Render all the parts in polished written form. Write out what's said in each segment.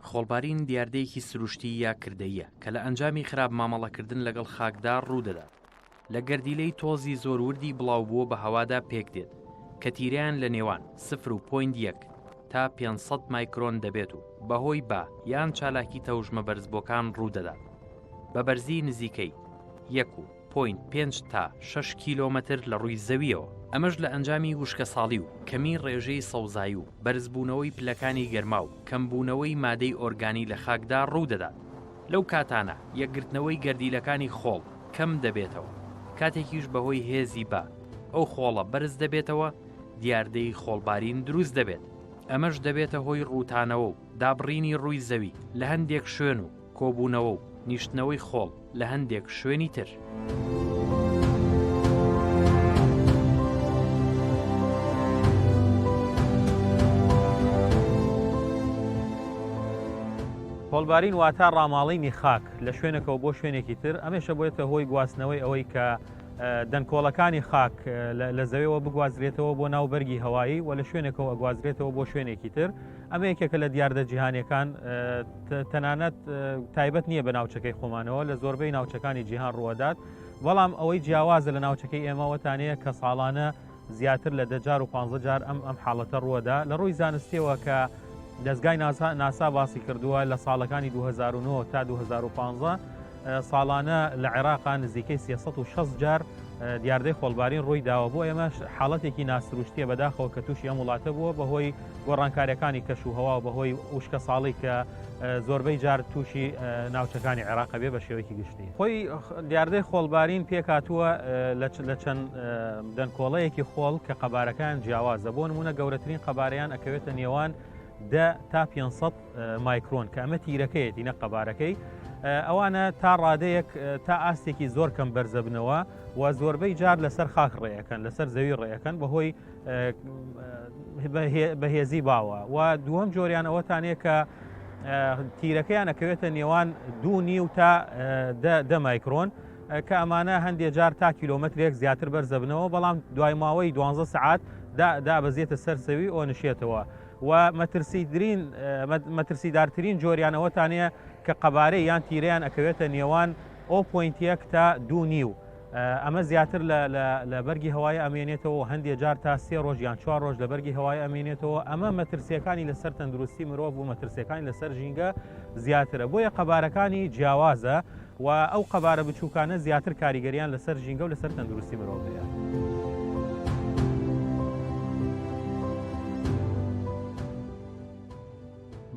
خۆڵبارین دیاردەیەکی سروشتی یا کردەییە کە لە ئەنجامی خراپ مامەڵەکردن لەگەڵ خاکدا ڕوودەدات. لە گەردیلەی تۆزی زۆر وردی بڵاوبووە بە هەوادا پێکدێت کە تیرەیان لە نێوان، سفر و point یەک، تا 500 مایکرۆن دەبێت و بەهۆی با یان چالاکی تەوژمە بەرزبووەکان ڕوودەدات بە بەرزی نزیکەی، یەک و point پێنج تا شەش کیلۆمەتر لە ڕووی زەوییەوە. ئەمەش لە ئەنجامی وشکەساڵی و کەمی ڕێژەی سەوزایی و بەرزبوونەوەی پلەکانی گەرما و کەمبوونەوەی مادەی ئۆرگانی لە خاکدا ڕوودەدات. لەو کاتانە یەکگرتنەوەی گەردیلەکانی خۆڵ کەم دەبێتەوە، کاتێکیش بەهۆی هێزی با ئەو خۆڵە بەرز دەبێتەوە دیاردەی خۆڵبارین دروست دەبێت، ئەمەش دەبێتە هۆی ڕووتانەوە و دابڕینی ڕووی زەوی لە هەندێک شوێن و کۆبوونەوە و نیشتنەوەی خۆڵ لە هەندێک شوێنی تر. خۆڵبارین واتە ڕاماڵینی خاک لە شوێنێکەوە بۆ شوێنێکی تر، ئەمەشە بۆێتە هۆی گواستنەوەی ئەوەی کە دەنکۆڵەکانی خاک لە زەویەوە بگوازرێتەوە بۆ ناو بەرگی هەوایی و لە شوێنێکەوە ئەگوازرێتەوە بۆ شوێنێکی تر. ئەمە یەکێکە لە دیاردە جیهانیەکان تەنانەت تایبەت نییە بە ناوچەکەی خۆمانەوە لە زۆربەی ناوچەکانی جیهان ڕووەدات بەڵام ئەوەی جیاوازە لە ناوچەکەی ئێمەوەتانەیە کە ساڵانە زیاتر لە دەجار و پ جار ئەم ئەم حاڵەتە ڕووەدا لە ڕووی زانستیەوە کە دەستگای ناسا ناسا باسی کردووە لە ساڵەکانی 2009 تا 2015 ساڵانە لە عێراقا نزیکەی 360 جار دیاردەی خۆڵبارین ڕووی داوە بۆ ئێمەش حاڵەتێکی ناسروشتیە بەداخەوە کە تووشی ئەم وڵاتە بووە بەهۆی گۆڕانکاریەکانی کەش و هەوا و بەهۆی وشکە ساڵی کە زۆربەی جار تووشی ناوچەکانی عێراق بێ بە شێوەیەکی گشتی خۆی دیاردەی خۆڵبارین پێکاتووە لە چەند دەنکۆڵەیەکی خۆڵ کە قەبارەکان جیاوازە بۆ نمونە گەورەترین قەبارەیان ئەکەوێتە نێوان دە تا 500 مایکرۆن کە ئەمە تیرەکەیەتی نە قەبارەکەی ئەوانە تا ڕادەیەک تا ئاستێکی زۆر کەم بەرزەبنەوە و زۆربەی جار لەسەر خاک ڕێەکەن لەسەر زەوی ڕێەکەن بەهۆی بەهێزی باوە و دووەم جۆریان ئەوەتانەیە کە تیرەکەیان ئەکەوێتە نێوان دوو نیو تا دە مایکرۆن کە ئەمانە هەندێ جار تا کیلۆمەترێک زیاتر بەرزەبنەوە بەڵام دوای ماوەی دوانزە سعات دابەزێتە سەر زەوی ئۆ نشێتەوە و مەترسیدرین مەترسیدارترین جۆریان ئەوەتانەیە کە قەبارەی یان تیرەیان ئەکەوێتە نێوان o point یەک تا دوو نیو ئەمە زیاتر لە بەرگی هەوای ئەمێنێتەوە و هەندێ جار تا سێ ڕۆژ یان چوار ڕۆژ لە بەرگی هەوای ئەمێنێتەوە ئەمە مەترسیەکانی لەسەر تەندروستی مرۆڤ و مەترسیەکانی لەسەر ژینگە زیاترە بۆیە قەبارەکانی جیاوازە و ئەو قەبارە بچووکانە زیاتر کاریگەریان لەسەر ژینگە و لەسەر تەندروستی مرۆڤ هەیە.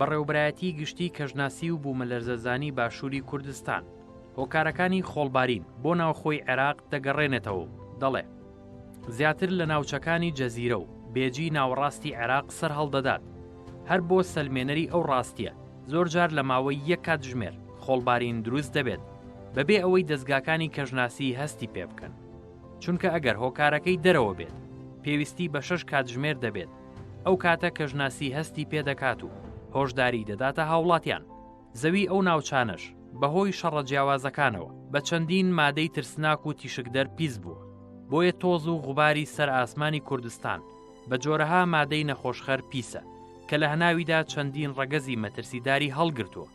بەڕێوەبەرایەتی گشتی کەشناسی و بوومەلەرزەزانی باشووری کوردستان هۆکارەکانی خۆڵبارین بۆ ناوخۆی عێراق دەگەڕێنێتەوە و دەڵێ، زیاتر لە ناوچەکانی جەزیرە و بێجی ناوەڕاستی عێراق سەرهەڵدەدات، هەر بۆ سەلمێنەری ئەو ڕاستییە زۆرجار لە ماوەی یەک کاتژمێر خۆڵبارین دروست دەبێت بەبێ ئەوەی دەزگاکانی کەشناسی هەستی پێ بکەن، چونکە ئەگەر هۆکارەکەی دەرەوە بێت پێویستی بە شەش کاتژمێر دەبێت ئەو کاتە کەشناسی هەستی پێ دەکات و هۆشداری دەداتە هاوڵاتیان. زەوی ئەو ناوچانەش بەهۆی شەڕە جیاوازەکانەوە بە چەندین مادەی ترسناک و تیشکدەر پیس بووە، بۆیە تۆز و غوباری سەر ئاسمانی کوردستان بە جۆرەها مادەی نەخۆشخەر پیسە کە لە هەناویدا چەندین ڕەگەزی مەترسیداری هەڵگرتووە.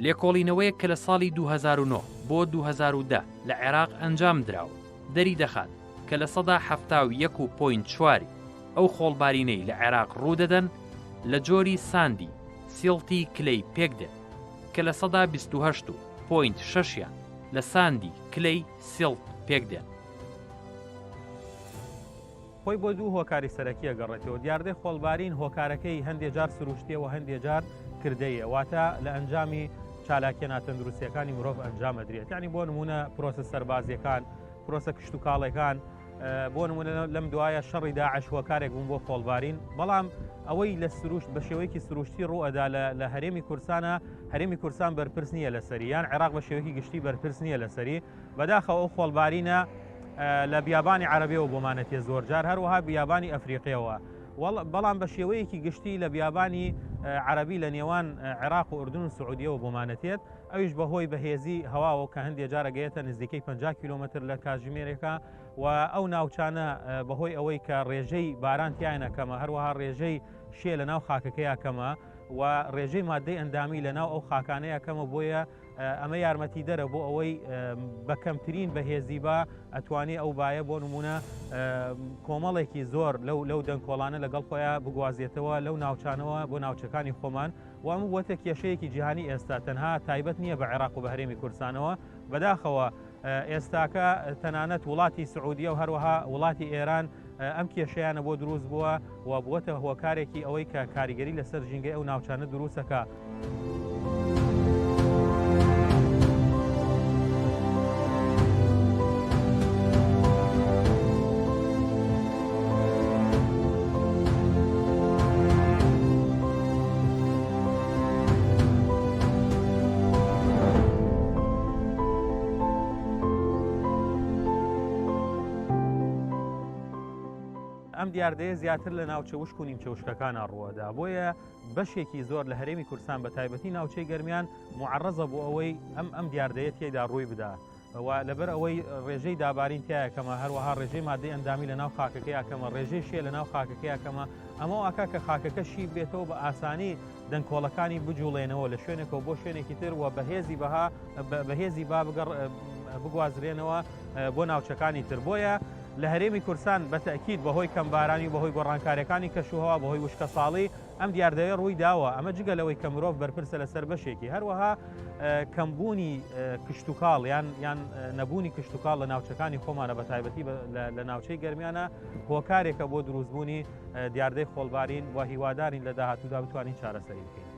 لێکۆڵینەوەیەک کە لە ساڵی 2009 بۆ 2010 لە عێراق ئەنجام دراوە دەری دەخات کە 71.4 ی ئەو خۆڵبارینەی لە عێراق ڕوودەدەن لە جۆری sandy silty clay پێک دێن کە 28 و point شەشیان لە sandy clay silt پێک دێن. خۆی بۆ دوو هۆکاری سەرەکی ئەگەڕێتەوە، دیاردەی خۆڵبارین هۆکارەکەی هەندێ جار سروشتیە و هەندێ جار کردەیە، واتە لە ئەنجامی چالاکیە ناتەندروستیەکانی مرۆڤ ئەنجام ئەدرێت، یانی بۆ نمونە پرۆسە سەربازیەکان، پرۆسە کشتوکاڵێکان، بۆ نمونە لەم دوایە شەڕی داعش هۆکارێک بوون بۆ خۆڵبارین، بەڵام ئەوەی لە سروشت بە شێوەیەکی سروشتی ڕوئەدا لە هەرێمی کوردستانە، هەرێمی کوردستان بەرپرس نییە لەسەری، یان عێراق بە شێوەیەکی گشتی بەرپرس نییە لەسەری، بەداخەوە ئەو خۆڵبارینە لە بیابانی عەرەبیەوە بۆمانەتێ زۆرجار، هەروەها بیابانی ئەفریقیەوە، بەڵام بە شێوەیەکی گشتی لە بیابانی عەرەبی لە نێوان عێراق و ئوردن و سعودیەوە بۆمانەتێت، ئەویش بەهۆی بەهێزی هەواوە کە هەندێ جار ئەگەیەتە نزیکەی 50 کیلۆمەتر لە کاتژمێرێکا و ئەو ناوچانە بەهۆی ئەوەی کە ڕێژەی باران تیایانە کەمە، هەروەها ڕێژەی شێ لە ناو خاکەکەیا کەمە. و ڕێژەی مادەی ئەندامی لە ناو ئەو خاکانەیە کەمە بۆیە ئەمە یارمەتیدەرە بۆ ئەوەی بە کەمترین بەهێزی با ئەتوانێ ئەو بایە بۆ نمونە کۆمەڵێکی زۆر لەو لەو دەنکۆڵانە لەگەڵ خۆیان بگوازێتەوە لەو ناوچانەوە بۆ ناوچەکانی خۆمان و ئەمە بووەتە کێشەیەکی جیهانی ئێستا تەنها تایبەت نییە بە عێراق و بە هەرێمی کوردستانەوە بەداخەوە ئێستاکە تەنانەت وڵاتی سعودیە و هەروەها وڵاتی ئێران ئەم کێشەیانە بۆ دروست بووە و بووەتە هۆکارێکی ئەوەی کە کاریگەری لەسەر ژینگەی ئەو ناوچانە دروستەکە. ئەم دیاردەیە زیاتر لە ناوچە وشک و نیمچە وشکەکانە ڕووەدا بۆیە بەشێکی زۆر لە هەرێمی کوردستان بە تایبەتی ناوچەی گەرمیان معرەزە بۆ ئەوەی ئەم ئەم دیاردەیە تێدا ڕووی بدا و لەبەر ئەوەی ڕێژەی دابارین تیایا کەمە، هەروەها ڕێژەی مادەی ئەندامی لەناو خاکەکەیا کەمە، ڕێژەی شێ لەناو خاکەکەیا کەمە، ئەمە واکا کە خاکەکە شی بێتەوە بە ئاسانی دەنکۆڵەکانی بجوڵێنەوە لە شوێنێکەوە بۆ شوێنێکی تر و بەهێزی بەها بەهێزی با بگەڕ بگوازرێنەوە بۆ ناوچەکانی تر بۆیە لە هەرێمی کوردستان بە تەئکید بەهۆی کەمبارانی و بەهۆی گۆڕانکاریەکانی کەشوهەوا بەهۆی وشکەساڵی ئەم دیاردەیە ڕووی داوە، ئەمە جگە لەوەی کە مرۆڤ بەرپرسە لەسەر بەشێکی، هەروەها کەمبوونی کشتوکاڵ یان یان نەبوونی کشتوکاڵ لە ناوچەکانی خۆمانە بە تایبەتی لە ناوچەی گەرمیانە هۆکارێکە بۆ دروستبوونی دیاردەی خۆڵبارین و هیوادارین لە داهاتوودا بتوانین چارەسەری بکەین.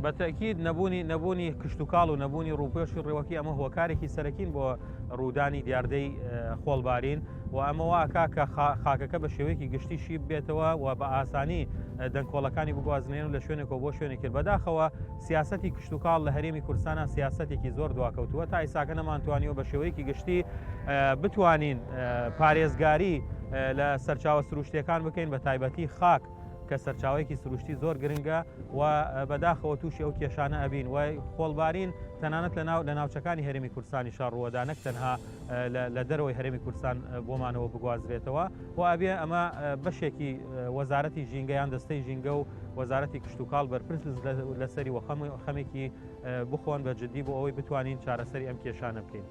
بە تەئکید نەبوونی نەبوونی کشتوکاڵ و نەبوونی ڕووپۆشی ڕووەکی ئەمە هۆکارێکی سەرەکین بۆ ڕوودانی دیاردەی خۆڵبارین و ئەمە وا ئەکا کە خاکەکە بە شێوەیەکی گشتی شی بێتەوە و بە ئاسانی دەنکۆڵەکانی بگوازنێن و لە شوێنێکەوە بۆ شوێنێک کرد بەداخەوە سیاسەتی کشتوکاڵ لە هەرێمی کوردستانە سیاسەتێکی زۆر دواکەوتووە تا ئیساکە نەمانتوانیوە بە شێوەیەکی گشتی بتوانین پارێزگاری لە سەرچاوە سروشتیەکان بکەین بە تایبەتی خاک کە سەرچاوەیەکی سروشتی زۆر گرنگە و بەداخەوە تووشی ئەو کێشانە ئەبین و خۆڵبارین تەنانەت لە ناو لە ناوچەکانی هەرێمی کوردستانی شار ڕووەدا نەک تەنها لە دەرەوەی هەرێمی کوردستان بۆمانەوە بگوازرێتەوە و ئەبێ ئەمە بەشێکی وەزارەتی ژینگە یان دەستەی ژینگە و وەزارەتی کشتوکاڵ بەرپرس لەسەری و خەمێکی بخۆن بە جددی بۆ ئەوەی بتوانین چارەسەری ئەم کێشانە بکەین.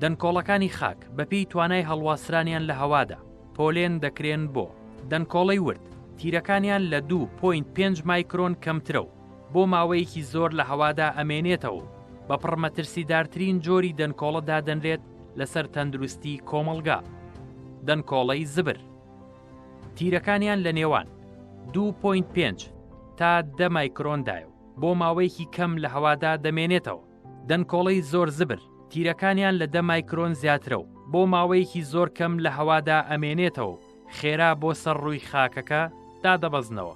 دەنکۆڵەکانی خاک بەپێی توانای هەڵواسرانیان لە هەوادا پۆلێن دەکرێن بۆ، دەنکۆڵەی ورد، تیرەکانیان لە 2.5 مایکرۆن کەمترە و بۆ ماوەیەکی زۆر لە هەوادا ئەمێنێتەوە و بە پڕمەترسیدارترین جۆری دەنکۆڵە دادەنرێت لەسەر تەندروستی کۆمەڵگا. دەنکۆڵەی زبر، تیرەکانیان لە نێوان، 2.5 تا 10 مایکرۆندایە و بۆ ماوەیەکی کەم لە هەوادا دەمێنێتەوە. دەنکۆڵەی زۆر زبر، تیرەکانیان لە دە مایکرۆن زیاترە و بۆ ماوەیەکی زۆر کەم لە هەوادا ئەمێنێتەوە و خێرا بۆ سەر ڕووی خاکەکە دادەبەزنەوە.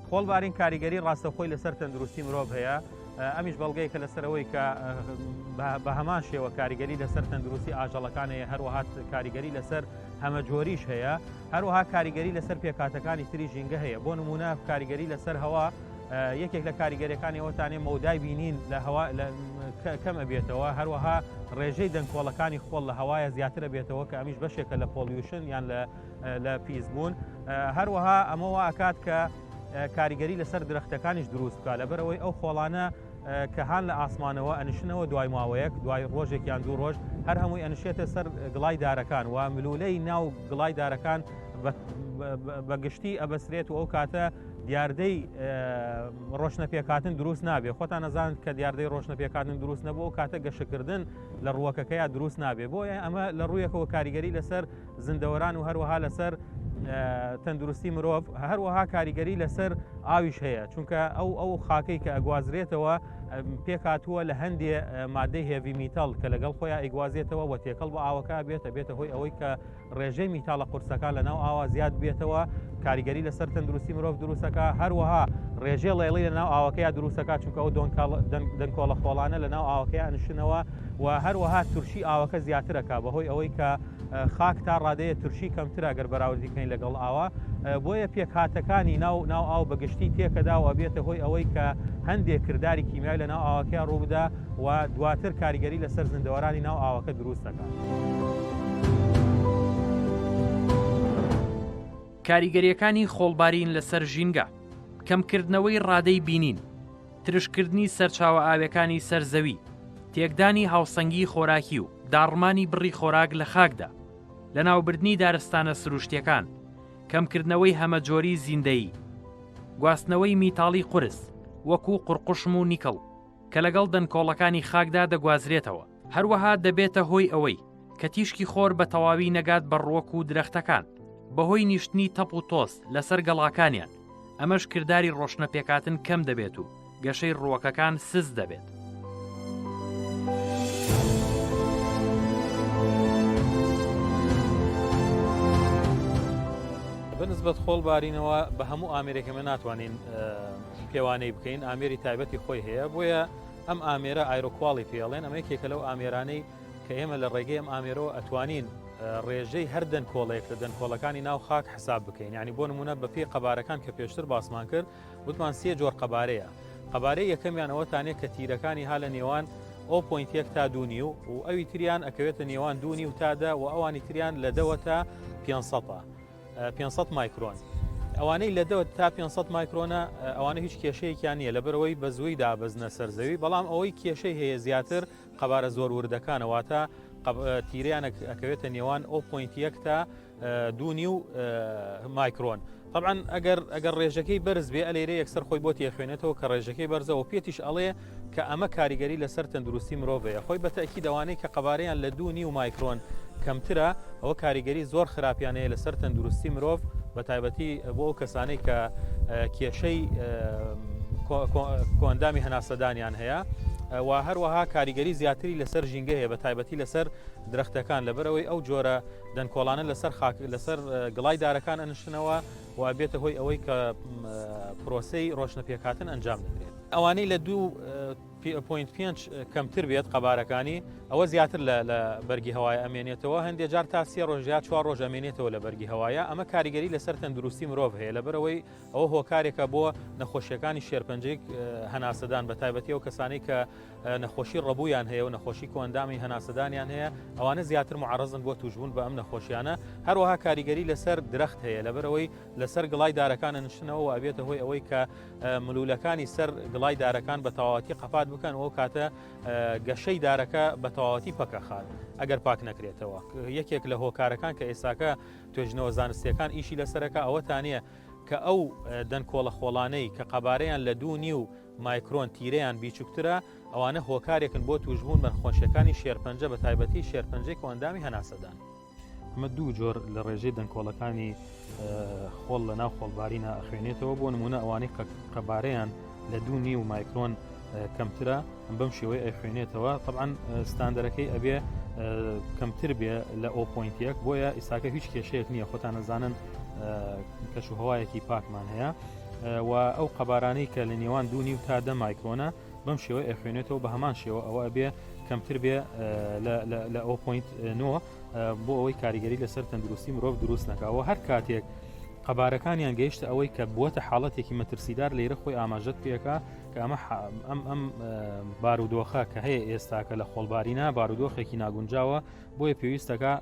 خۆڵبارین کاریگەری ڕاستەوخۆی لەسەر تەندروستی مرۆڤ هەیە، ئەمیش بەڵگەیەکە لەسەر ئەوەی کە بە هەمان شێوە کاریگەری لەسەر تەندروستی ئاژەڵەکان هەیە، هەروەها کاریگەری لەسەر هەمەجۆریش هەیە، هەروەها کاریگەری لەسەر پێکهاتەکانی تری ژینگە هەیە، بۆ نموونە کاریگەری لەسەر هەوا یەکێک لە کاریگەریەکانی ئەوەتانێ مەودای بینین لە هەوا کەم ئەبێتەوە هەروەها ڕێژەی دەنکۆڵەکانی خۆڵ لە هەوایە زیاتر ئەبێتەوە کە ئەمیش بەشێکە لە pollution یان لە لە پیسبوون هەروەها ئەمە وا ئەکات کە کاریگەری لەسەر درەختەکانیش دروست بکە لەبەرەوەی ئەو خۆڵانە کە هان لە ئاسمانەوە ئەنیشنەوە دوای ماوەیەک دوای ڕۆژێک یان دوو ڕۆژ هەر هەمووی ئەنیشێتە سەر گڵای دارەکان و ملولەی ناو گڵای دارەکان بە گشتی ئەبەسرێت و ئەو کاتە دیاردەی ڕۆشنە پێکهاتن دروست نابێ خۆتان نەزان کە دیاردەی ڕۆشنە پێکهاتن دروست نەبوو ئەو کاتە گەشەکردن لە ڕووەکەکەیا دروست نابێ بۆیە ئەمە لە ڕوویەکەوە کاریگەری لەسەر زیندەوەران و هەروەها لەسەر تەندروستی مرۆڤ هەروەها کاریگەری لەسەر ئاویش هەیە چونکە ئەو ئەو خاکەی کە ئەگوازرێتەوە پێکهاتووە لە هەندێ مادەی heavy metal کە لەگەڵ خۆیان ئەیگوازێتەوە و تێکەڵ بە ئاوەکە بێتە بێتە هۆی ئەوەی کە ڕێژەی میتاڵە قورسەکان لە ناو ئاوا زیاد بێتەوە کاریگەری لەسەر تەندروستی مرۆڤ دروستەکە هەروەها ڕێژەی ڵێڵی لە ناو ئاوەکەیا دروستەکە چونکە ئەو دەنکۆڵە خۆڵانە لە ناو ئاوەکەی ئەنشنەوە و هەروەها ترشی ئاوەکە زیاترەکە بەهۆی ئەوەی کە خاک تا ڕادەیە ترشی کەمترە گەر بەراوردی کەین لەگەڵ ئاوە بۆیە پێکهاتەکانی ناو ناو ئاو بەگشتی تێکەدا و ئەبێتە هۆی ئەوەی کە هەندێک کرداری کیمیاوی لە ناو ئاوەکەیا ڕووبدا و دواتر کاریگەری لەسەر زیندەوەرانی ناو ئاوەکە دروست دەکات. کاریگەرییەکانی خۆڵبارین لەسەر ژینگە، کەمکردنەوەی ڕادەی بینین، ترشکردنی سەرچاوە ئاویەکانی سەر زەوی، تێکدانی هاوسەنگی خۆراکی و داڕمانی بڕی خۆراک لە خاکدا، لەناوبردنی دارستانە سروشتیەکان، کەمکردنەوەی هەمەجۆری زیندەیی، گواستنەوەی میتاڵی قورس وەکو قوڕقوشم و نیکڵ کە لەگەڵ دەنکۆڵەکانی خاکدا دەگوازرێتەوە، هەروەها دەبێتە هۆی ئەوەی کە تیشکی خۆر بە تەواوی نەگات بە ڕووەک و درەختەکان بەهۆی نیشتنی تەپ و تۆز لەسەر گەڵاکانیان، ئەمەش کرداری ڕۆشنە پێکهاتن کەم دەبێت و گەشەی ڕووەکەکان سست دەبێت. بەنسبەت خۆڵ بارینەوە بە هەموو ئامێرێک ئێمە ناتوانین پێوانەی بکەین ئامێری تایبەتی خۆی هەیە بۆیە ئەم ئامێرە ئایرۆکواڵی پێڵێن ئەمە یەکێکە لەو ئامێرانەی کە ئێمە لە ڕێگەی ئەم ئامێرەوە ئەتوانین ڕێژەی هەر دەنکۆڵێک لە دەنکۆڵەکانی ناو خاک حساب بکەین یعنی بۆ نمونە بەپێی قەبارەکان کە پێشتر باسمان کرد وتمان سێ جۆر قەبارەیە قەبارەی یەکەمیان ئەوەتانێ کە تیرەکانی ها لە نێوان o point یەک تا دوو نیو و ئەوی تریان ئەکەوێتە نێوان دوو نیو تا دە و ئەوانی تریان لە دەوە تا 500 500 مایکرۆن. ئەوانەی لە دە تا 500 مایکرۆنە ئەوانە هیچ کێشەیەکیان نییە لەبەرەوەی بە زووی دابەزنە سەر زەوی بەڵام ئەوەی کێشەی هەیە زیاتر قەبارە زۆر وردەکانە واتە تیرەیان ئەکەوێتە نێوان o point یەک تا دوو نیو مایکرۆن. طبعا ئەگەر ئەگەر ڕێژەکەی بەرز بێ ئەلێرە یەکسەر خۆی بۆ تێخوێنێتەوە کە ڕێژەکەی بەرزەوە پێتیش ئەڵێ کە ئەمە کاریگەری لەسەر تەندروستی مرۆڤ هەیە خۆی بە تەئکید ئەوانەی کە قەبارەیان لە دوو نیو مایکرۆن کەمترە ئەوە کاریگەری زۆر خراپیان هەیە لەسەر تەندروستی مرۆڤ بە تایبەتی بۆ ئەو کەسانەی کە کێشەی کۆئەندامی هەناسەدانیان هەیە و هەروەها کاریگەری زیاتری لەسەر ژینگە هەیە بە تایبەتی لەسەر درەختەکان لەبەرەوەی ئەو جۆرە دەنکۆڵانە لەسەر خاک لەسەر گڵای دارەکان ئەنشتنەوە و ئەبێتە هۆی ئەوەی کە پرۆسەی ڕۆشنە پێکهاتن ئەنجام دەدرێت. ئەوانەی لە 2.5 کەمتر بێت قەبارەکانی ئەوە زیاتر لە بەرگی هەوای ئەمێنێتەوە هەندێک جار تا سێ ڕۆژ یا چوار ڕۆژ ئەمێنێتەوە لە بەرگی هەوایە ئەمە کاریگەری لەسەر تەندروستی مرۆڤ هەیە لەبەرەوەی ئەوە هۆکارێکە بۆ نەخۆشیەکانی شێرپەنجەی هەناسەدان بە تایبەتی ئەو کەسانەی کە نەخۆشی ڕەبوویان هەیە و نەخۆشی کۆئەندامی هەناسەدانیان هەیە ئەوانە زیاتر معرەزن بۆ توشبوون بە ئەم نەخۆشیانە هەروەها کاریگەری لەسەر درەخت هەیە لەبەرەوەی لەسەر گڵای دارەکان ئەنشتنەوە و ئەبێتە هۆی ئەوەی کە ملولەکانی سەر گڵای دارەکان بە تەواوەتی قەپات بکەن ئەو کاتە گەشەی دارەکە بە تەواوەتی پەکەخات ئەگەر پاک نەکرێتەوە یەکێک لە هۆکارەکان کە ئێستاکە توێژنەوە زانستیەکان ئیشی لەسەرەکە ئەوەتانەیە کە ئەو دەنکۆڵە خۆڵانەی کە قەبارەیان لە دوو نیو مایکرۆن تیرەیان بیچوکترە، ئەوانە هۆکارێکن بۆ تووشبوون بە نەخۆشیەکانی شێرپەنجە بە تایبەتی شێرپەنجەی کۆئەندامی هەناسەدان. ئەمە دوو جۆر لە ڕێژەی دەنکۆڵەکانی خۆڵ لە ناو خۆڵبارینا ئەخوێنێتەوە، بۆ نموونە ئەوانەی قەبارەیان لە دوو نیو مایکرۆن کەمترە بەم شێوەی ئەخوێنێتەوە، تەبعەن ستاندەرەکەی ئەبێ کەمتر بێ لە o point یەک، بۆیە ئیساکە هیچ کێشەیەک نییە، خۆتان ئەزانن کەش و هەوایەکی پاکمان هەیە. و ئەو قەبارانەی کە لە نێوان دوو نیو تا دە مایکرۆنە بەم شێوە ئەخوێنێتەوە بە هەمان شێوە ئەوە ئەبێ کەمتر بێ لە o point نۆ بۆ ئەوەی کاریگەری لەسەر تەندروستی مرۆڤ دروست نەکەوە هەر کاتێک قەبارەکانیان گەیشتە ئەوەی کە بووەتە حاڵەتێکی مەترسیدار لێرە خۆی ئاماژەت پێەکە کە ئەمە ئەم ئەم بارودۆخە کە هەیە ئێستاکە لە خۆڵبارینا بارودۆخێکی ناگونجاوە بۆیە پێویستەکە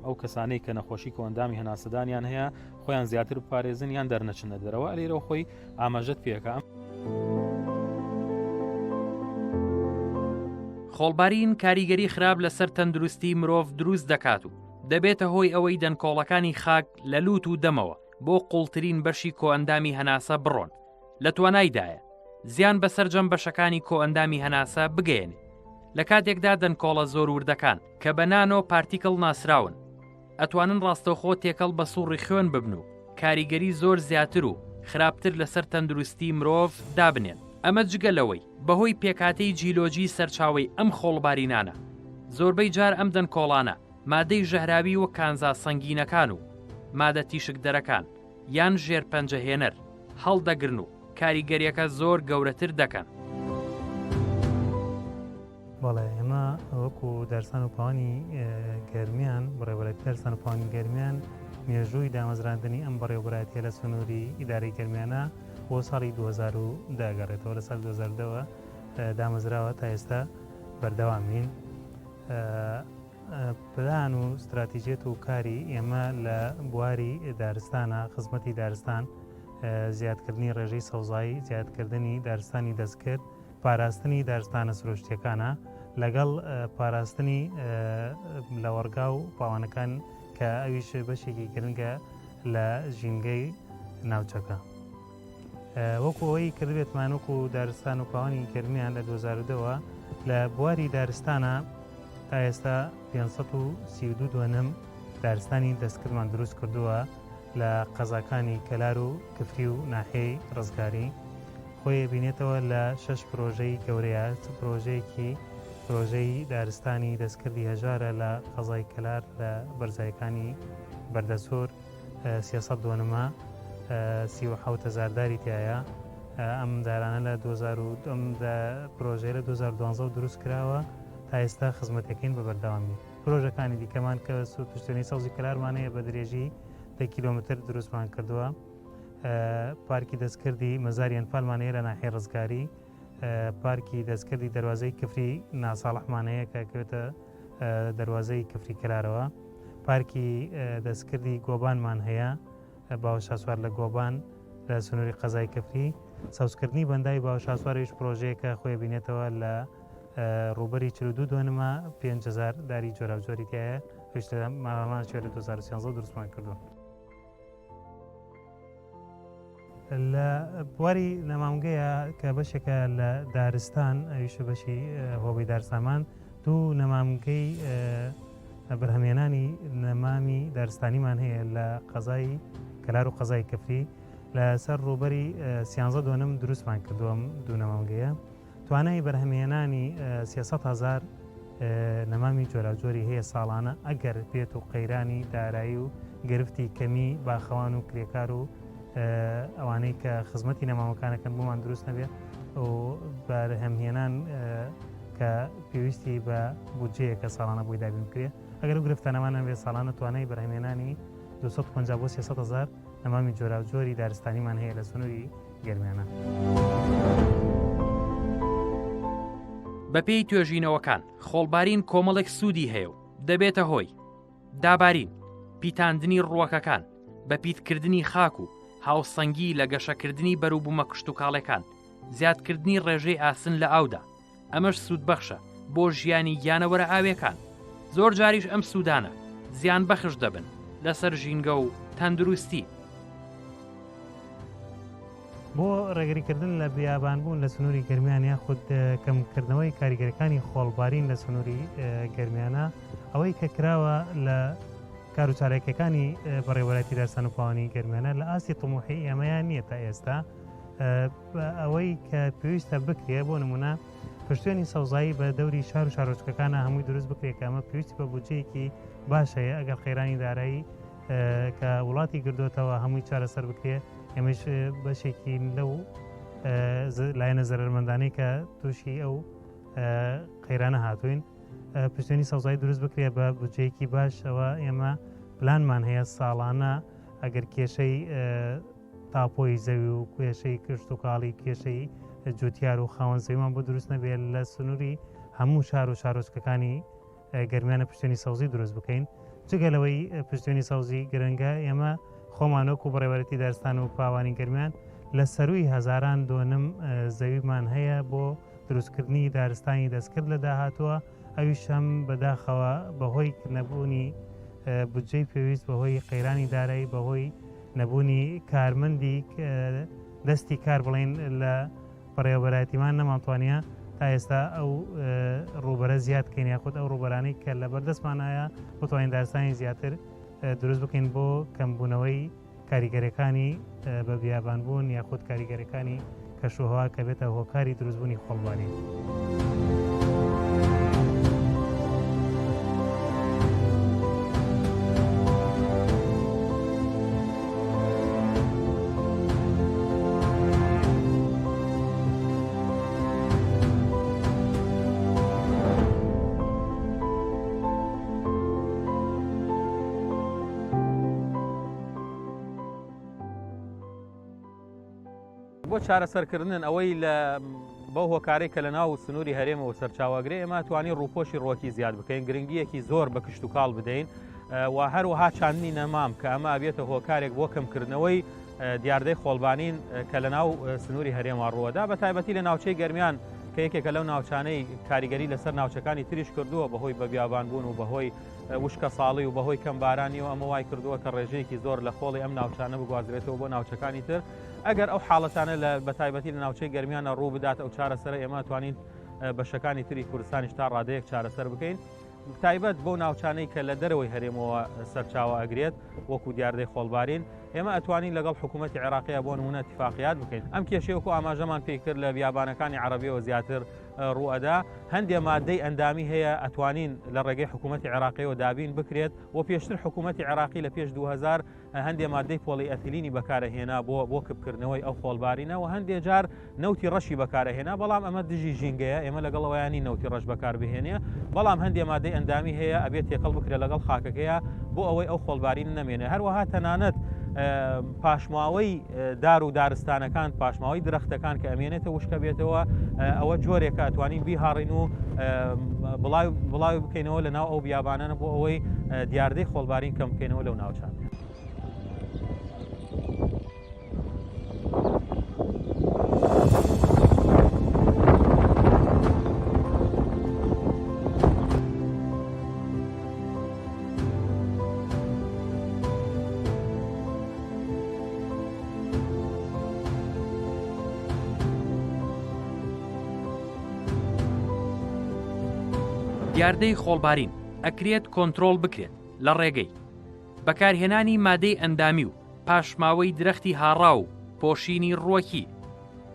ئەو کەسانەی کە نەخۆشی کۆئەندامی هەناسەدانیان هەیە خۆیان زیاتر بپارێزن یان دەرنەچنە دەرەوە لێرەوە خۆی ئاماژەت پێکە. خۆڵبارین کاریگەری خراپ لەسەر تەندروستی مرۆڤ دروست دەکات و دەبێتە هۆی ئەوەی دەنکۆڵەکانی خاک لە لوت و دەمەوە بۆ قوڵترین بەشی کۆئەندامی هەناسە بڕۆن لە توانایدایە زیان بە سەرجەم بەشەکانی کۆئەندامی هەناسە بگەیەنێ لە کاتێکدا دەنکۆڵە زۆر وردەکان کە بە nano particle ناسراون ئەتوانن ڕاستەوخۆ تێکەڵ بە سوڕی خوێن ببن و کاریگەری زۆر زیاتر و خراپتر لەسەر تەندروستی مرۆڤ دابنێن، ئەمە جگە لەوەی بەهۆی پێکهاتەی جیلۆجی سەرچاوەی ئەم خۆڵبارینانە زۆربەی جار ئەم دەنکۆڵانە مادەی ژەهراوی وەک کانزا سەنگینەکان و مادە تیشکدەرەکان یان ژێرپەنجەهێنەر هەڵدەگرن و کاریگەریەکە زۆر گەورەتر دەکەن. بەڵێ ئێمە وەکو دارستان و پاوانی گەرمیان، بەڕێوەبەرایەتی دارستان و پاوانی گەرمیان، مێژووی دامەزراندنی ئەم بەڕێوەبەرایەتیە لە سنووری ئیدارەی گەرمیانە. بۆ ساڵی 2010 گەڕێتەوە لە ساڵی 2010ەوە دامەزراوە تا ئێستا بەردەوامین. پلان و ستراتیجیەت و کاری ئێمە لە بواری دارستانە، خزمەتی دارستان، زیادکردنی ڕێژەی سەوزایی، زیادکردنی دارستانی دەستکرد، پاراستنی دارستانە سروشتیەکانە لەگەڵ پاراستنی لەوەڕگا و پاوانەکان کە ئەویش بەشێکی گرنگە لە ژینگەی ناوچەکە. وەکو ئەوەی کردبێتمان وەکو دارستان و پاوانی گەرمیان لە 2010ەوە لە بواری دارستانە تا ئێستا 532 دۆنم دارستانی دەستکردمان دروست کردووە لە قەزاکانی کەلار و کفری و ناحیەی ڕزگاری خۆی بینێتەوە لە شەش پرۆژەی گەورەیە پرۆژەیەکی پرۆژەی دارستانی دەستکردی هەژارە لە قەزای کەلار لە بەرزایەکانی بەردەسۆر 300 دۆنمە 37 هەزار داری تایە ئەم دارانە لە 2000 ئەم پرۆژەیە لە 2012 دروست کراوە تا ئێستا خزمەتەکەین بە بەردەوامی پرۆژەکانی دیکەمان کە پشتێنەی سەوزی کەلارمان هەیە بە درێژی دە کیلۆمەتر دروستمان کردووە پارکی دەستکردی مەزاری ئەنفالمان هەیە لە ناحیەی ڕزگاری پارکی دەستکردی دەروازەی کفری ناساڵحمان هەیە کە کەوێتە دەروازەی کفری کەلارەوە پارکی دەستکردی گۆبانمان هەیە باوەشاسوار لە گۆبان لە سنووری قەزای کفری سەوزکردنی بەنداوی باوەشاسواریش پرۆژەیەکە خۆی بینێتەوە لە ڕووبەری 42 دۆنمە 5000 داری جۆراوجۆری تایە ئەویش لە ماوەمان چوێ لە 2013 دروستمان کردووە. لە بواری نەمامگەیە کە بەشێکە لە دارستان ئەویش بەشی هۆبەی دارستانمان دوو نەمامگەی بەرهەمێنانی نەمامی دارستانیمان هەیە لە قەزای کەلار و قەزای کفری لەسەر ڕووبەری سیانزە دۆنم دروستمان کردووە دوو نەمامگەیە توانای بەرهەمهێنانی 300 هەزار نەمامی جۆراوجۆری هەیە ساڵانە ئەگەر بێت و قەیرانی دارایی و گرفتی کەمی باخەوان و کرێکار و ئەوانەی کە خزمەتی نەمامەکانەکەن بۆمان دروست نەبێت و بەرهەمهێنان کە پێویستی بە بودجەیە کە ساڵانە بۆی دابین بکرێت ئەگەر و گرفتانەمان نەبێت ساڵانە توانای بەرهەمهێنانی 250 بۆ 300 هەزار نەمامی جۆراوجۆری دارستانیمان هەیە لە سنووری گەرمیانە. بەپێی توێژینەوەکان خۆڵبارین کۆمەڵێک سوودی هەیە و دەبێتە هۆی دابارین، پیتاندنی ڕووەکەکان، بە پیتکردنی خاک و هاوسەنگی لە گەشەکردنی بەروبوومە کشتوکاڵێکان، زیادکردنی ڕێژەی ئاسن لە ئاودا، ئەمەش سوودبەخشە بۆ ژیانی گیانەوەرە ئاویەکان، زۆر جاریش ئەم سوودانە زیانبەخش دەبن لەسەر ژینگە و تەندروستی. بۆ ڕێگریکردن لە بیابانبوون لە سنووری گەرمیان یاخود کەمکردنەوەی کاریگەرەکانی خۆڵبارین لە سنووری گەرمیانە ئەوەی کە کراوە لە کار و چالاکیەکانی بەڕێوەبەرایەتی دارستان و پاوانی گەرمیانە لە ئاستی طموحی ئێمەیان نییە تا ئێستا ئەوەی کە پێویستە بکرێ بۆ نمونە پشتێنی سەوزایی بە دەوری شار و شارۆچکەکانە هەمووی دروست بکرێت کە ئەمە پێویستی بە بودجەیەکی باش هەیە ئەگەر قەیرانی دارایی کە وڵاتی گردوتەوە هەمووی چارەسەر بکرێ ئێمەش بەشێکی لەو لایەنە زەرمەندانەی کە تووشی ئەو قەیرانە هاتوین پشتێنی سەوزایی دروست بکرێ بە بودجەیەکی باش ئەوە ئێمە پلانمان هەیە ساڵانە ئەگەر کێشەی تاپۆی زەوی و کێشەی کشتوکاڵی کێشەی جوتیار و خاوەن زەویمان بۆ دروست نەبێت لە سنووری هەموو شار و شارۆچکەکانی گەرمیانە پشتێنی سەوزی دروست بکەین جگە لەوەی پشتێنی سەوزی گرنگە ئێمە خۆمان وەکو بەڕێوەرەتی دارستان و پاوانی گەرمیان لە سەروی هەزاران دۆنم زەویمان هەیە بۆ دروستکردنی دارستانی دەستکرد لە داهاتووە ئەویش هەم بەداخەوە بەهۆی نەبوونی بودجەی پێویست بەهۆی قەیرانی دارایی بەهۆی نەبوونی کارمەندی دەستی کار بڵین لە بەڕێوەبەرایەتیمان نەمانتوانیە تا ئێستا ئەو ڕووبەرە زیاد کەین یاخود ئەو ڕووبەرانەی کە لە بەردەستمانایە بتوانین دارستانی زیاتر دروست بکەین بۆ کەمبوونەوەی کاریگەرەکانی بە بیابانبوون یاخود کاریگەرەکانی کەشوهەوا کە بێتە هۆکاری دروستبوونی خۆڵبارین. بۆ چارەسەرکردن ئەوەی لە بەو هۆکارەی کە لە ناو سنووری هەرێمەوە سەرچاوەگرێ ئێمە توانی ڕووپۆشی ڕووەکی زیاد بکەین گرنگیەکی زۆر بە کشتتوکاڵ بدەین و هەروەها چاندنی نەمام کە ئەمە ئەبێتە هۆکارێک بۆ کەمکردنەوەی دیاردەی خۆڵبانین کە لە ناو سنووری هەرێما ڕووەدا بە تایبەتی لە ناوچەی گەرمیان کە یەکێکە لەو ناوچانەی کاریگەری لەسەر ناوچەکانی تریش کردووە بەهۆی بە بیابانبوون و بەهۆی وشکە ساڵی و بەهۆی کەمبارانی و ئەمە وای کردووە کە ڕێژەیەکی زۆر لە خۆڵی ئەم ناوچانە بگوازرێتەوە بۆ ناوچەکانی تر ئەگەر ئەو حاڵەتانە لە بەتایبەتی لە ناوچەی گەرمیانە ڕوو بدات ئەو چارەسەرە ئێمە توانین بەشەکانی تری کوردستانیش تا ڕادەیەک چارەسەر بکەین تایبەت بۆ ناوچانەی کە لە دەرەوەی هەرێمەوە سەرچاوە ئەگرێت وەکو دیاردەی خۆڵبارین ئێمە ئەتوانین لەگەڵ حکوومەتتی عێراقیە بۆ نمونە اتفاقیات بکەین ئەم کێشەیە وەکو ئاماژەمان پێی کرد لە بیابانەکانی عەربیەوە زیاتر ڕوئەدا هەندێ مادەی ئەندامی هەیە ئەتوانین لە ڕێگەی حکوومەتتی عێراقیەوە دابین بکرێت و پێشتر حکوومەتتی عێراقی لە پێش 2000 هەندێ مادەی پۆڵی ئەتیلینی بەکارەهێنا بۆ بۆ کپکردنەوەی ئەو خۆڵبارینە و هەندێ جار نەوتی ڕەشی بەکارەهێنا بەڵام ئەمە دژی ژینگەیە ئێمە لەگەڵ ئەوەیانی نەوتی ڕەش بەکاربهێنێ بەڵام هەندێ مادەی ئەندامی هەیە ئەبێت تێکەڵ بکرێت لەگەڵ خاکەکەیە بۆ ئەوەی ئەو خۆڵبارین نەمێنێ هەروەها تەنانەت پاشماوەی دار و دارستانەکان پاشماوەی درەختەکان کە ئەمێنێتە وشکە بێتەوە ئەوە جۆرێکە ئەتوانین بیهاڕین و بڵاوی بکەینەوە لە ناو ئەو بیابانانە بۆ ئەوەی دیاردەی خۆڵبارین کەم بکەینەوە لەو ناوچانە. دیاردەی خۆڵبارین ئەکرێت کۆنترۆڵ بکرێت لە ڕێگەی بەکارهێنانی مادەی ئەندامی و پاشماوەی درەختی هاڕاو و پۆشینی ڕووەکی،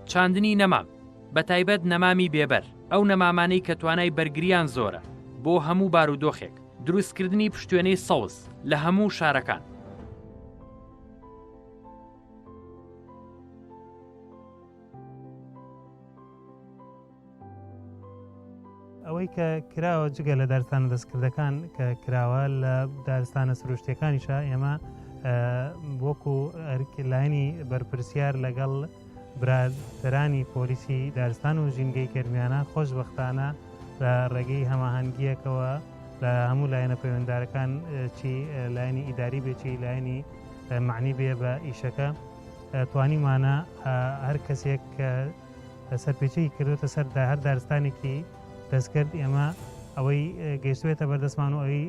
چاندنی نەمام، بەتایبەت نەمامی بێبەر، ئەو نەمامانەی کە توانای بەرگریان زۆرە بۆ هەموو بارودۆخێک، دروستکردنی پشتێنەی سەوز لە هەموو شارەکان. ئەوەی کە کراوە جگە لە دارستانە دەستکردەکان کە کراوە لە دارستانە سروشتیەکانیشە ئێمە وەکو لایەنی بەرپرسیار لەگەڵ برادەرانی پۆلیسی دارستان و ژینگەی گەرمیانە خۆشبەختانە لە ڕێگەی هەماهەنگییەکەوە لە هەموو لایەنە پەیوەندارەکان چی لایەنی ئیداری بێ چی لایەنی معنی بێ بە ئیشەکە توانیمانە هەر کەسێک کە سەرپێچی کردوتە سەر هەر دارستانێکی دەستکرد ئێمە ئەوەی گەیشتوێتە بەردەستمان و ئەوی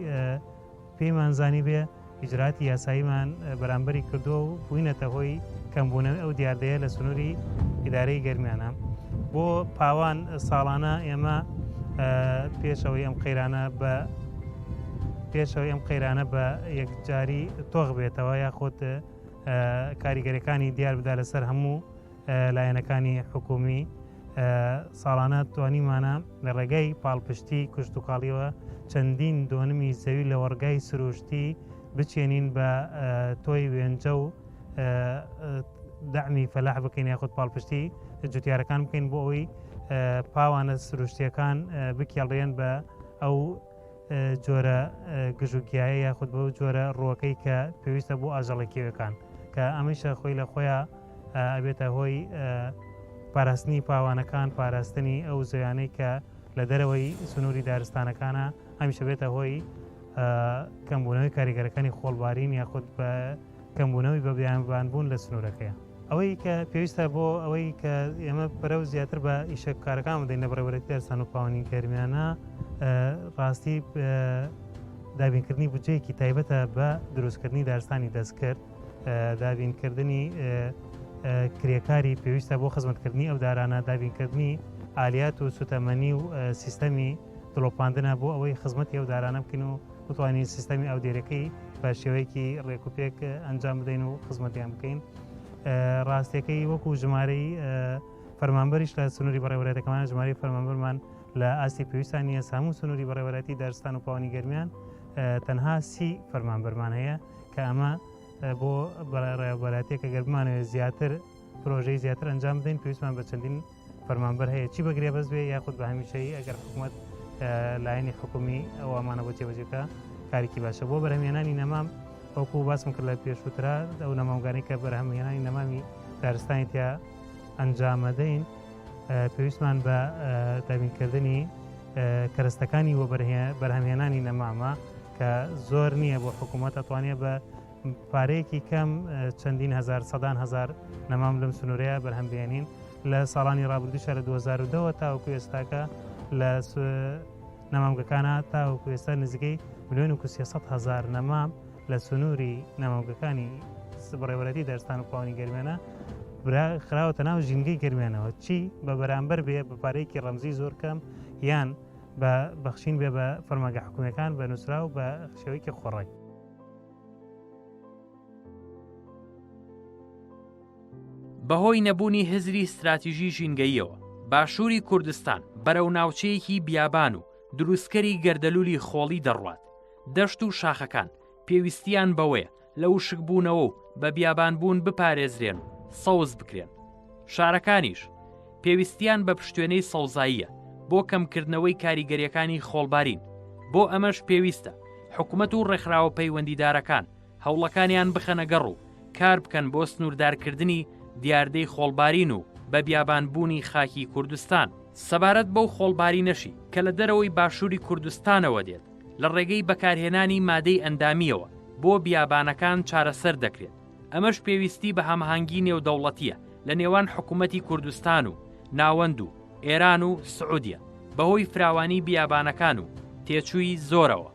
پێیمان زانیبێ ئیجرائاتی یاساییمان بەرامبەری کردووە و بووینەتە هۆی کەمبوونەوەی ئەو دیاردەیە لە سنووری ئیدارەی گەرمیانە. بۆ پاوان ساڵانە ئێمە پێشەوەی ئەم قەیرانە بە پێشەوەی ئەم قەیرانە بە یەکجاری تۆخ بێتەوە یاخود کاریگەرەکانی دیار بدا لەسەر هەموو لایەنەکانی حکومی ساڵانە توانیمانە لە ڕێگای پاڵپشتی کشتتوکاڵیەوە چەندین دۆنمی زەوی لە وەڕگای سروشتی بچێنین بە تۆی وێنجە و دەعمی فەلاح بکەین یاخود پاڵپشتی جوتیارەکان بکەین بۆ ئەوەی پاوانە سروشتیەکان بکێڵێن بە ئەو جۆرە گژوگیایە یاخود بەو جۆرە ڕووەکەی کە پێویستە بۆ ئاژەڵە کێوەکان کە ئەمەیشە خۆی لە خۆیان ئەبێتە هۆی پاراستنی پاوانەکان پاراستنی ئەو زەویانەی کە لە دەرەوەی سنووری دارستانەکانە هەمیشە بێتە هۆی کەمبوونەوەی کاریگەرەکانی خۆڵبارین یاخود بە کەمبوونەوەی بە بیانبان بوون لە سنوورەکەیە. ئەوەی کە پێویستە بۆ ئەوەی کە ئێمە پەرە و زیاتر بە ئیشە کارەکان بدەین لە بەڕێوەبەرێتی دارستان و پاوانی گەرمیانە ڕاستی دابینکردنی بودجەیەکی تایبەتە بە دروستکردنی دارستانی دەستکرد دابینکردنی کرێکاری پێویستە بۆ خزمەتکردنی ئەو دارانە دابینکردنی ئالیات و سوتەمەنی و سیستەمی دڵۆپاندنە بۆ ئەوەی خزمەتی ئەو دارانە بکەین و بتوانین سیستەمی ئاودێرەکەی بە شێوەیەکی ڕێکوپێک ئەنجام بدەین و خزمەتیان بکەین ڕاستیەکەی وەکو ژمارەی فەرمانبەریش لە سنووری بەڕێوەرەتەکەمان ژمارەی فەرمانبەرمان لە ئاستی پێویستان نییە هەموو سنووری بەڕێوەرەتی دارستان و پاوانی گەرمیان تەنها سی فەرمانبەرمان هەیە کە ئەمە بۆ بەڕێوەبەراتێکە گەر بمانەوێت زیاتر پرۆژەی زیاتر ئەنجام بدەین پێویستمان بە چەندین فەرمانبەر هەیە چی بە گرێبەست بێ یاخود بە هەمیشەیی ئەگەر حکوومەت لایەنی حکومی ئەو ئەمانە بۆ جێبەجێ بکە کارێکی باشە بۆ بەرهەمهێنانی نەمام وەکو باسم کرد لە پێشووترا ئەو نەمامگانەی کە بەرهەمهێنانی نەمامی دارستانی تیا. ئەنجامەدەین پێویستمان بە دابینکردنی کەرەستەکانی بەرهەمهێنانی نەمامە کە زۆر نییە بۆ حکوومەت ئەتوانێت بە پارەیەکی کەم چەندین هزار سەدان هزار نەمام لەم سنوورەیە بەرهەم بێنین لە ساڵانی ڕابردووشە لە 2010ەوە تاوەکو ئێستاکە لە نەمامگەکانە تاوەکو ئێستا نزیکەی ملیۆن و 300 هزار نەمام لە سنووری نەمامگەکانی بەڕێوەبەرایەتی دارستان و پاوانی گەرمیانە برا خراوەتە ناو ژینگەی گەرمیانەوە چی بە بەرامبەر بێ بە پارەیەکی ڕەمزی زۆر کەم یان بە بەخشین بێ بە فەرمانگە حکومیەکان بە نووسراو بە شێوەیەکی خۆڕای. بەهۆی نەبوونی هزری ستراتیژی ژینگەییەوە، باشووری کوردستان بەرەو ناوچەیەکی بیابان و دروستکەری گەردەلوولی خۆڵی دەڕوات، دەشت و شاخەکان پێویستییان بەوەیە لە وشکبوونەوە و بە بیابانبوون بپارێزرێن و سەوز بکرێن. شارەکانیش پێویستییان بە پشتێنەی سەوزاییە بۆ کەمکردنەوەی کاریگەرییەکانی خۆڵبارین، بۆ ئەمەش پێویستە حکومەت و ڕێکخراوە پەیوەندیدارەکان هەوڵەکانیان بخەنە گەڕ و کار بکەن بۆ سنووردارکردنی دیاردەی خۆڵبارین و بە بیابانبوونی خاکی کوردستان. سەبارەت بەو خۆڵبارینەشی کە لە دەرەوەی باشووری کوردستانەوە دێت، لە ڕێگەی بەکارهێنانی مادەی ئەندامییەوە بۆ بیابانەکان چارەسەر دەکرێت، ئەمەش پێویستی بە هەماهەنگی نێودەوڵەتییە لە نێوان حکوومەتی کوردستان و ناوەند و ئێران و سعودیە بەهۆی فراوانی بیابانەکان و تێچووی زۆرەوە.